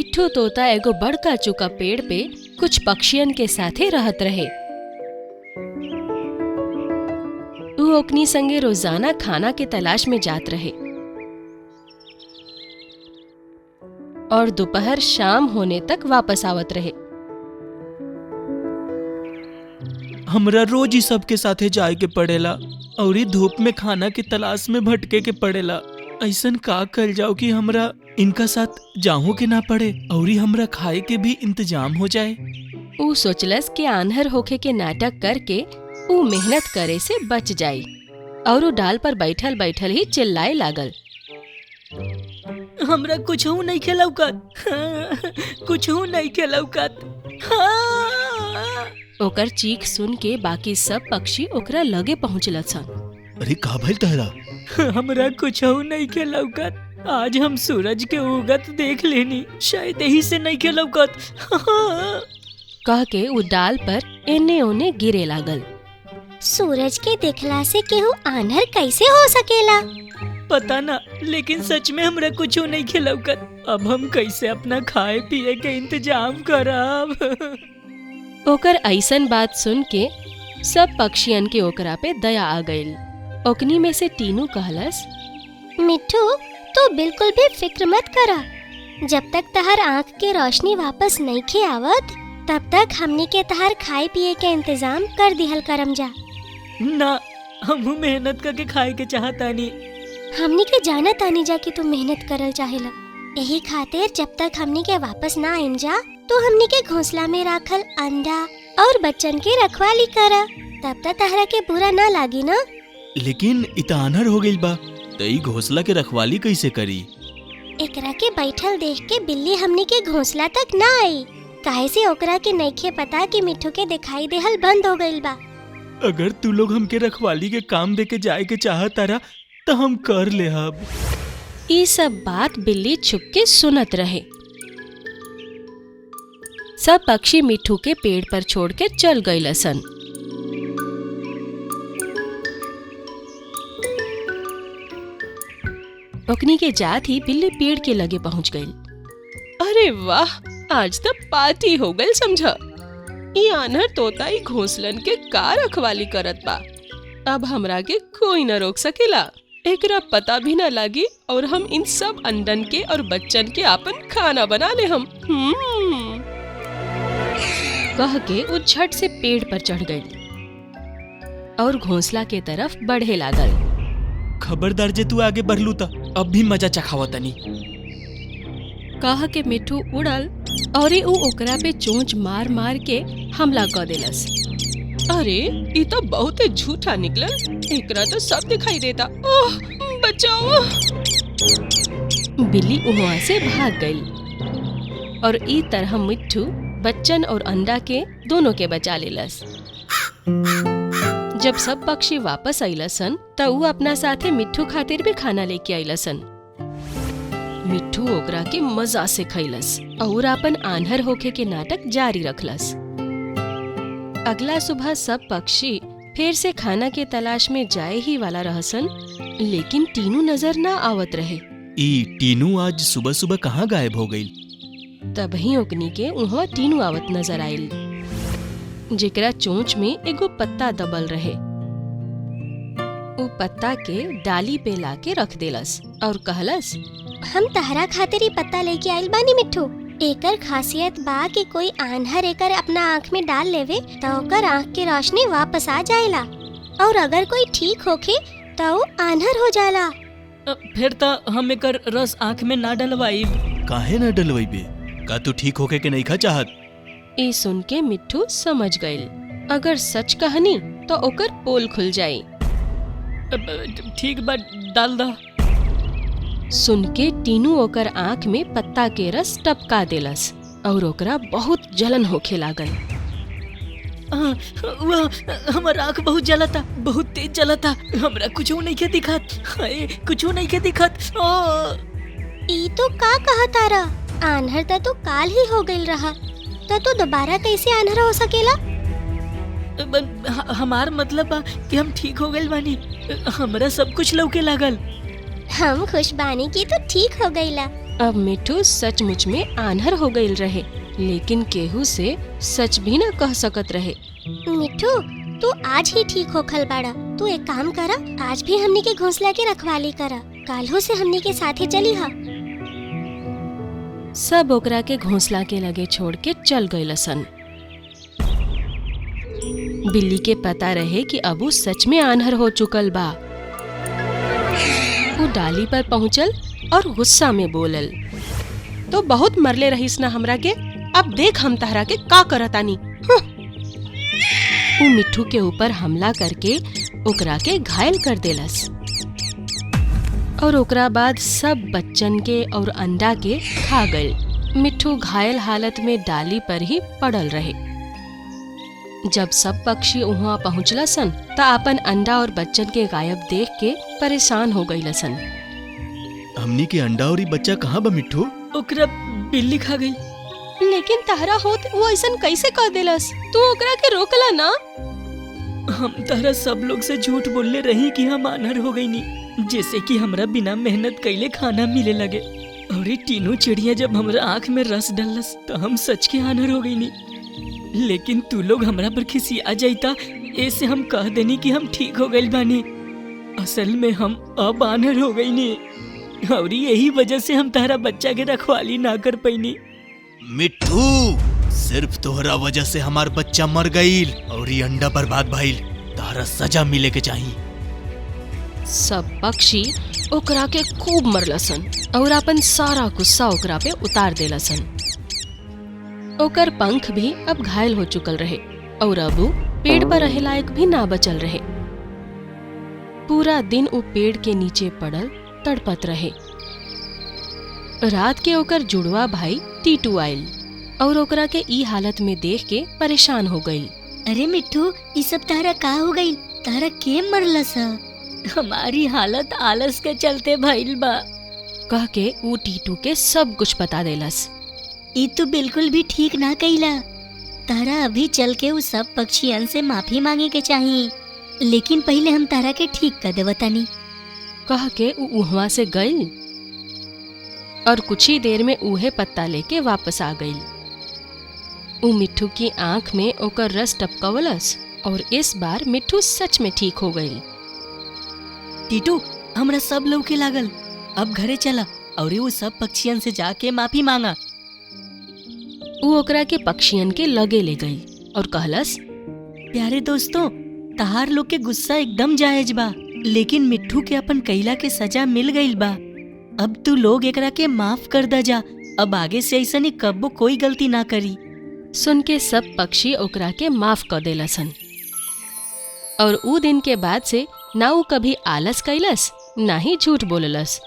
मिट्ठू तोता एगो बड़का चुका पेड़ पे कुछ पक्षियन के साथे रहत रहे। ऊ ओकनी संगे रोजाना खाना के तलाश में जात रहे और दोपहर शाम होने तक वापस आवत रहे। हमरा रोज ही सबके साथे जाए के पड़ेला और ई धूप में खाना के तलाश में भटके के पड़ेला। ऐसन का कल जाओ कि हमरा इनका साथ जाहू के ना पड़े और हमरा खाए के भी इंतजाम हो जाए। ऊ सोचलस कि आन्हर होखे के नाटक करके ऊ मेहनत करे से बच जाई और ऊ डाल पर बैठल बैठल ही चिल्लाए लागल। हमरा कुछ नहीं खेलौकत, कुछ नहीं खेलौकत। ओकर चीख सुन के बाकी सब पक्षी ओकरा लगे पहुंचल सन। अरे का भइल तहरा? हमरा कुछ नहीं खेलौकत। आज हम सूरज के उगत देख लेनी, शायद यही से नहीं खेलौकत। कह के ऊ डाल पर एने ओने गिरे लागल। सूरज के देखला से केहू आन्हर कैसे हो सकेला? पता ना, लेकिन सच में हमरा कुछ नहीं खेलौकत। अब हम कैसे अपना खाए पिए के इंतजाम करब? ओकर ऐसन बात सुन के सब पक्षियन के ओकरा पे दया आ गईल। ओकनी में से टीनू कहलस, मिट्ठू तू बिल्कुल भी फिक्र मत करा। जब तक तहर आँख के रोशनी वापस नहीं खे आवत तब तक हमनी के तहर खाए पिए के इंतजाम कर दिहल करम जा। ना, हमहू मेहनत करके खाए के चाहतानी। हमनी के जाना तानी जा कि तू मेहनत करल चाहेला, यही खातिर जब तक हमनी के वापस ना आइम जा तो हमनी के घोंसला में राखल अंडा और बच्चन के रखवाली करा, तब तक तहरा के बुरा ना लागी ना। लेकिन इ त आन्हर हो गइल बा, त ई घोंसला के रखवाली कैसे करी? एकरा के बैठल देख के बिल्ली हमनी के घोंसला तक ना आई, काहे से ओकरा के नइखे पता कि मिट्ठू के दिखाई देहल बंद हो गइल बा। अगर तू लोग हमके रखवाली के काम दे के जाए के चाहतारा त हम कर लेहब। ई सब बात बिल्ली छुप के सुनत रहे। सब पक्षी मिट्ठू के पेड़ पर छोड़ के चल गइल सन। ओकनी के जात ही बिल्ली पेड़ के लगे पहुंच गई। अरे वाह, आज तो पार्टी हो गई समझा। ई आन्हर तोता ई घोंसलन के का रखवाली करत बा। अब हमरा के कोई न रोक सकेला। एकरा पता भी न लागी और हम इन सब अंडन के और बच्चन के आपन खाना बना ले हम। कह के वो झट से पेड़ पर चढ़ गई और घोंसला के तरफ बढ़े लागल। खबरदार जे तू आगे बढ़लू त अब भी मजा चखावा तनी। कह के मिट्ठू उड़ल और ऊ ओकरा पे चोंच मार मार के हमला कर देलस। अरे ई तो बहुत झूठा निकलल, एकरा तो सब दिखाई देता। ओह बचाओ! बिल्ली वहां से भाग गई और ई तरह मिट्ठू बच्चन और अंडा के दोनों के बचा लेलस। जब सब पक्षी वापस अइलसन त ऊ अपना साथे मिट्ठू खातिर भी खाना लेके अइलसन। मिट्ठू ओकरा के मजा से खैलस और अपन आन्हर होखे के नाटक जारी रखलस। अगला सुबह सब पक्षी फिर से खाना के तलाश में जाए ही वाला रहसन, लेकिन टीनू नजर ना आवत रहे। ई टीनू आज सुबह सुबह कहाँ गायब हो गई? तभी ओकनी के उहाँ टीनू आवत नजर आइल, जेकरा चोंच में एगो पत्ता दबल रहे। ऊ पत्ता के डाली पे लाके रख देलस और कहलस, हम तहरा खातिर ही पत्ता लेके आइल बानी मिट्ठू। एकर खासियत बा कि कोई आन्हर एकर अपना आँख में डाल लेवे तो ओकर आँख के रोशनी वापस आ जाएला, और अगर कोई ठीक होखे तो ऊ आन्हर हो जाला। फिर त हम एकर रस आँख में ना डलवाई। काहे ना डलवाईबे? का तू ठीक होके के नहीं खा चाहत? ई सुन के मिट्ठू समझ गइल, अगर सच कहनी तो ओकर पोल खुल जाई। ठीक बा, डाल दा। सुन के टीनू ओकर आँख में पत्ता के रस टपका देलस और ओकरा बहुत जलन होखे लागल। हमार आँख बहुत जलता, बहुत तेज जलता। हमरा कुछ नहीं के दिखत, कुछ नहीं के दिखत। ई तो का कहा तारा, आन्हर त तो काल ही हो गइल रहा, त तो दोबारा कैसे आन्हर हो सकेला? हमार मतलब बा कि हम ठीक हो गइल बानी, हमरा सब कुछ लौके लागल। हम खुश बानी की तो ठीक हो गइला। अब मिठू सचमुच में आन्हर हो गईल रहे, लेकिन केहू से सच भी न कह सकत रहे। मिट्ठू, तू आज ही ठीक होखल बाड़ा। तू एक काम करा, आज भी हमनी के घोंसला के रखवाली करा, काल्हू से हमनी के साथे चली हा। सब ओकरा के घोंसला के लगे छोड़ के चल गईल सन। बिल्ली के पता रहे कि अब उ सच में आन्हर हो चुकल बा। वो डाली पर पहुंचल और गुस्सा में बोलल, तो बहुत मरले रहीस ना हमरा के, अब देख हम तहरा के का करतानी। उ मिट्ठू के ऊपर हमला करके ओकरा के घायल कर देलस और ओकरा बाद सब बच्चन के और अंडा के खा गए। मिट्ठू घायल हालत में डाली पर ही पड़ल रहे। जब सब पक्षी वहाँ पहुँचला सन त आपन अंडा और बच्चन के गायब देख के परेशान हो गई सन। हमनी के अंडा और ई बच्चा कहाँ बा मिट्ठू? ओकरा बिल्ली खा गई। लेकिन तहरा होत वो ऐसन कैसे कर देलस? तू ओकरा के रोकला ना। हम तारा सब लोग से झूठ बोलले रही कि हम आनहर हो गई नी, जैसे कि हमरा बिना मेहनत कैले खाना मिले लगे। और ये तीनों चिड़िया जब हमरा आँख में रस डलस तो हम सच के आनहर हो गई नी। लेकिन तू लोग हमरा पर खिसिया जाता, ऐसे हम कह देनी कि हम ठीक हो गइल बानी। असल में हम अब आनहर हो गई नी और यही वजह से हम तारा बच्चा के रखवाली ना कर पैनी। मिट्ठू, सिर्फ तोहरा वजह से हमार बच्चा मर गईल और ई अंडा बर्बाद भइल। तोहरा सजा मिले के चाही। सब पक्षी ओकरा के खूब मरलसन और अपन सारा गुस्सा ओकरा पे उतार देलसन। ओकर पंख भी अब घायल हो चुकल रहे और अब उ पेड़ पर रहे लायक भी ना बचल रहे। पूरा दिन उ पेड़ के नीचे पड़ल तड़पत रहे। रात के ओकर जुड़वा भाई टीटू आयल और ओकरा के ई हालत में देख के परेशान हो गई। अरे मिट्ठू, ई सब तारा का हो गई? तारा के मरलस? हमारी हालत आलस के चलते भइल बा, कह के उ टीटू के सब कुछ बता देलस। ई तू बिल्कुल भी ठीक ना कइला। तारा अभी चल के उ सब पक्षियन से माफी मांगे के चाही, लेकिन पहले हम तारा के ठीक कर देवतानी। कह के उ उहवा से गईल और कुछ ही देर में उहे पत्ता लेके वापस आ गईल। उ मिट्ठू की आंख में ओकर रस टपकवलस और इस बार मिट्ठू सच में ठीक हो गईल। टीटू, हमरा सब लौके लागल, अब घरे चला और वो सब पक्षियन से जाके माफी मांगा। उ ओकरा के पक्षियन के लगे ले गई और कहलस, प्यारे दोस्तों, तहार लोग के गुस्सा एकदम जायज बा, लेकिन मिट्ठू के अपन कैला के सजा मिल गईल बा। अब तू लोग एकरा के माफ कर दा जा, अब आगे से ऐसा नहीं कब्बो कोई गलती ना करी। सुन के सब पक्षी ओकरा के माफ कर देलसन और उ दिन के बाद से ना उ कभी आलस कैलस ना ही झूठ बोललस।